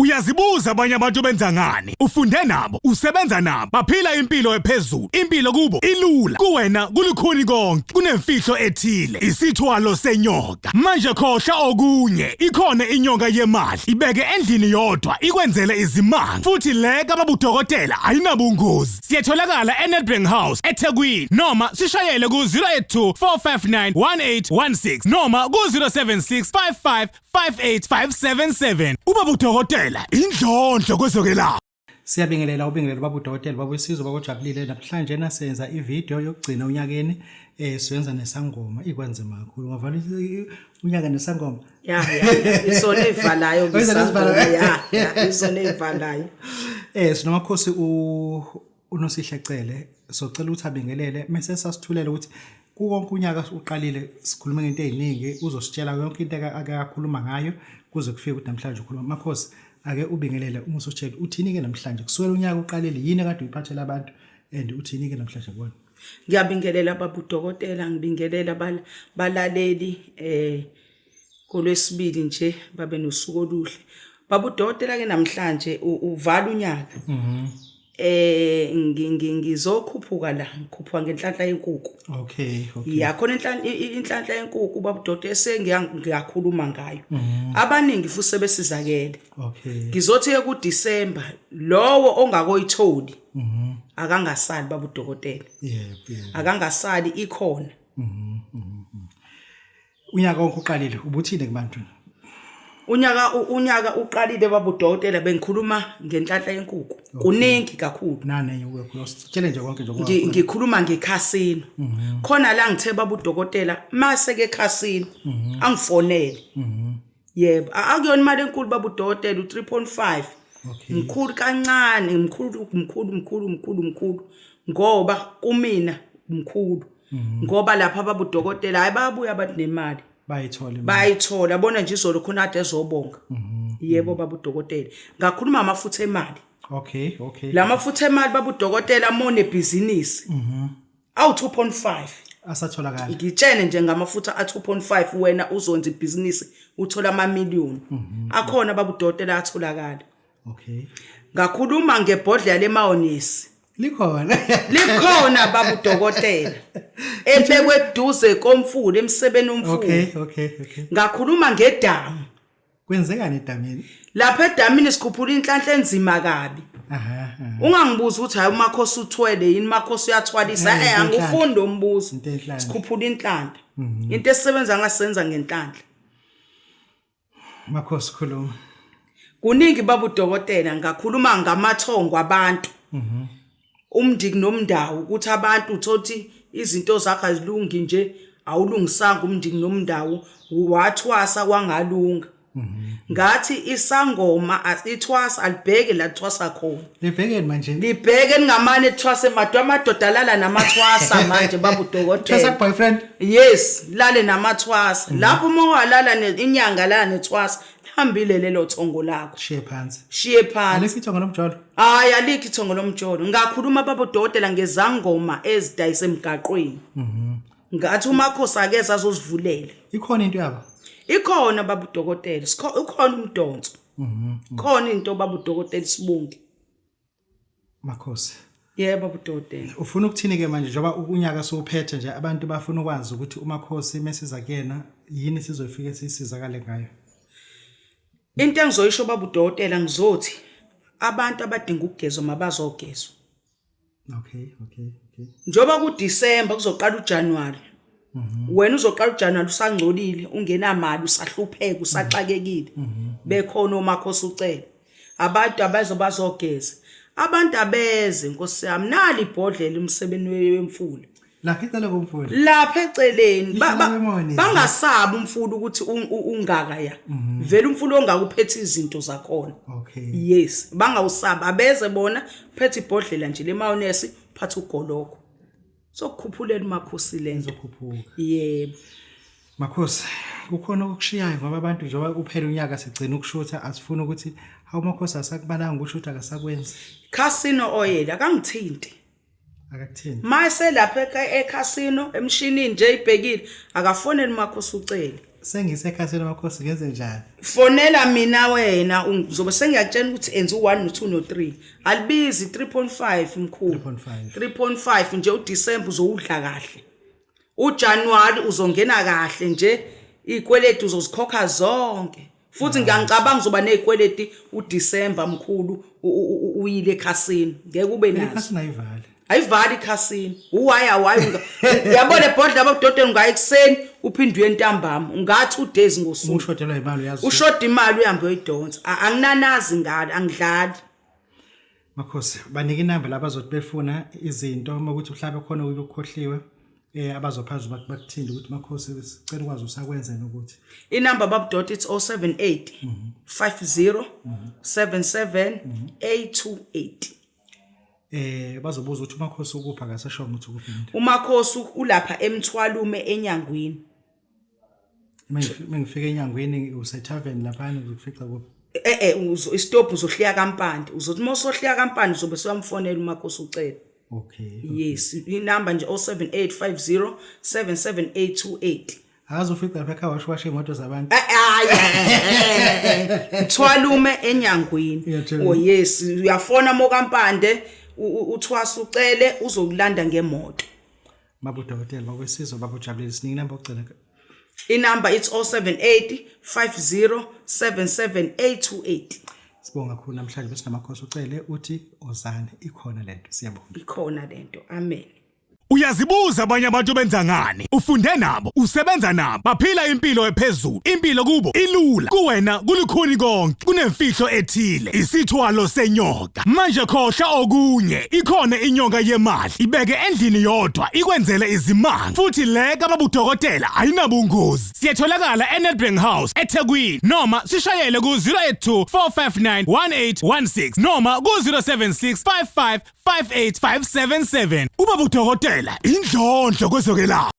Uyazibuza abanye abantu benza ngani? Ufunde nabo, usebenza nabo, baphila impilo ephezulu. Impilo kubo ilula, kuwena kulukhuni konke. Kunemfihlo ethile, isithwalo senyoka. Manje khohlwa okunye, ikhona inyoka yemali. Ibeke endlini yodwa, ikwenzele izimanga. Futhi le kababudokotela ayinabungozi. Siyatholakala eNedbank House eThekwini noma sishayele ku-082 459 1816 noma ku-076 55 58577. Ubaba udokotela indlondlo kwezokwelapha. Siyabingelela ubingelela baba udokotela baba wesizwe bakojabulile namhlanje nasenza ivideo yokugcina unyakeni eh siyenza nesangoma ikwanzima kakhulu ngavala unyaka nesangoma ya ya isona evalayo ngisangoma ya ya isona evalayo eh sinomakhosi u uNosihle Cele socela ukuthi abingelele mese sasithulela ukuthi kukonke unyaka uqalile sikhuluma ngento eziningi uzositshela yonke into akakhuluma ngayo kuze kufike ukuthi namhlanje ukhuluma makhosi ake ubingelele uma usutshela uthini ke namhlanje kusukela unyaka uqalile yini kade uyiphathela abantu and uthini ke namhlanje kubona Ngiyabingelela baba udokotela ngibingelela balaleli eh kolwesibili nje babe nosuku oluhle. Baba udokotela ke namhlanje uvala unyaka. Mhm. Eh ngizokhuphuka la ngikhuphuka ngenhlanhla yenkukhu. Okay. Ya khona inhlanhla yenkukhu baba udokotela sengiyakhuluma ngayo. Mhm. Abaningi futhi sebesizakele. Okay. Ngizothi ke ku December lowo ongakoyitholi mhm. akangasali baba udokotela. Yebo. Akangasali ikhona. Mhm. Unyaka wonke uqalile ubuthini kubantu? Unyaka uqalile baba udokotela bengikhuluma ngenhlanhla yenkukhu. Kuningi kakhulu. Nane uyakhuluma sitshele nje konke nje Ngikhuluma ngekhasino. Mhm. Khona la ngithe baba udokotela mase ke khasino mhm. angifonele. Mhm. Yebo, akuyona imali enkulu baba udokotela u3.5. Okay. Mkhulu kancane, mkhulu mkhulu mkhulu mkhulu mkhulu ngoba kumina mkhulu. Ngoba lapha baba udokotela hayi bayabuya abantu nemali. Bayithola imali. Bayithola bona nje izolo khona kade ezobonga. Yebo baba udokotela. Ngakhuluma amafutha emali. Okay. La mafutha emali baba udokotela mone business. Awu 2.5. Asatholakala. Ngitshene nje ngamafutha a 2.5 wena uzonza ibhizinisi uthola ama million. Akhona baba udokotela atholakala. Okay. Ngakhuluma ngebhodlela lemayonnaise. Likhona. Likhona baba udokotela. Ebekwe eduze komfula emsebeni womfula. Okay. Ngakhuluma ngedamu. Kwenzekani edamini? Lapha edamini sikhuphula inhlanhla enzima kabi. Aha. Ungangibuzi ukuthi hayi umakhosi uthwele yini umakhosi uyathwalisa Eh, eh angifundi umbuzo. Into enhlanhla. Sikhuphula inhlanhla. Into esisebenza ngasenza ngenhlanhla. Makhosi khuluma. Kuningi baba udokotela ngakhuluma ngamathongo abantu. Mhm. Umndiki nomndawo ukuthi abantu uthothi izinto zakho azilungi nje awulungisanga umndiki nomndawo wathwasa kwangalunga. Mhm. Ngathi isangoma ithwasa alibheke la thwasa khona. Libhekeni manje. Libheke ningamane thwase madwa amadoda alala namathwasa manje baba udokotela. Thwasa boyfriend? Yes, lale namathwasa. Mm. Lapho uma walala inyanga lala nethwasa, lihambile lelo thongo lakho. Shiye phansi. Shiye phansi. Alikho ithongo lomjolo. Hayi alikho ithongo lomjolo. Ngakhuluma baba udokotela ngezangoma ezidayisa emgaqweni. Mhm. Ngathi umakhosi akeze azozivulela. Ikhona into yabo. Ikhona baba udokotela. Ukhona umdonso. Mhm. Khona into baba udokotela isibungi. Makhosi. Yebo baba udokotela. Ufuna ukuthini ke manje njengoba unyaka sowuphethe nje abantu bafuna ukwazi ukuthi umakhosi mesiza kuyena yini sizoyifike sisizakale ngayo. Into engizoyisho baba udokotela ngizothi abantu abadinga ukugezwa mabazogezwa. Okay. Njengoba kuDecember kuzoqala uJanuary. Mhm. Wena uzoqala uJanuary usangcolile, ungenamali, usahlupheka, usaxakekile. Mhm. Bekhona omakhosi ucele. Abantu abazo bazogeza. Abantu abeze Nkosi yami nali ibhodlela umsebenzi wemfula. Lapha ecele komfula. Lapha eceleni Lihlala bangasabi umfula ukuthi ungaka ya. Mhm. Vele umfula ongaka uphethe izinto zakhona. Okay. Yes, bangawusabi abeze bona phethe ibhodlela nje le mayonnaise phatha ugoloko. Sokukhuphulela umakhosi lento. Izokhuphuka. Yebo. Makhosi, kukhona okukushiyayo ngoba abantu njengoba kuphela unyaka sigcina ukushutha asifuni ukuthi hawu makhosi asakubalanga ukushutha akasakwenzi. Casino oil akangithinti. Akakuthinti. Mase lapha ekhasino emshinini nje ibhekile akafonele umakhosi ucele. Sengisekhasini makhosi ngenze njani? Fonela mina wena ngizobe sengiyakutshela ukuthi enza u1 no2 no3. Alibizi 3.5 mkhulu. 3.5. 3.5 nje uDecember uzowudla kahle. uJanuary uzongena kahle nje izikweleti uzozikhokha zonke. Futhi ngiyangicabanga uzoba nezikweleti uDecember mkhulu uyile ekhasini ngeke ube nazo. Ikhasini ayivali. Ayivali ikhasini. Uwaya waya uyabona ebhodla abadodeni ungaya ekuseni uphinde uye ntambama ungathi 2 days ngosuku. Ushodelwa imali uyazi. Ushoda imali uhambe uyoyidonsa. Anginanazi ngalo angidlali. Makhosi banike inamba la bazothi befuna izinto uma ukuthi mhlawumbe khona ukukhohliwe abazophaza bakuthinde ukuthi makhosi sicela ukwazi usakwenzeni ukuthi inamba babudoti it's 078 50 77 828. Bazobuza ukuthi umakhosi ukuphi, akasashongo ukuthi ukuphi into. Umakhosi ulapha eMthwalume enyangwini. Mengifika enyangwini usethaveni laphana uzokufica kuphi? Istop uzohliya kaMpande, uzothi uma usohliya kaMpande uzobe sewamfonela umakhosi ucela. Okay. Yes, inamba nje 07850 77828. Akazofica lapha ekhaya washo washo imoto zabantu. Hayi, Mthwalume enyangwini. Iyathenga. Oh yes, uyafona mokaMpande uthwasa ucele uzokulanda ngemoto. Baba udokotela bakwesizwe baba ujabulile siningi inamba ocela. Inamba it's 078 50 77828. Sibonga kakhulu namhlanje besinamakhosi ucele uthi ozane ikhona lento siyabonga. Ikhona lento. Amen. Uyazibuza abanye abantu benza ngani? Ufunde nabo, usebenza nabo, baphila impilo ephezulu. Impilo kubo ilula, kuwena kulukhuni konke. Kunemfihlo ethile, isithwalo senyoka. Manje khohlwa okunye, ikhona inyoka yemali. Ibeke endlini yodwa, ikwenzele izimanga. Futhi le kababudokotela ayinabungozi. Siyatholakala eNedbank House, eThekwini, noma sishayele ku-082 459 1816 noma ku-076 55 58577. Ubaba udokotela indlondlo kwezokwelapha.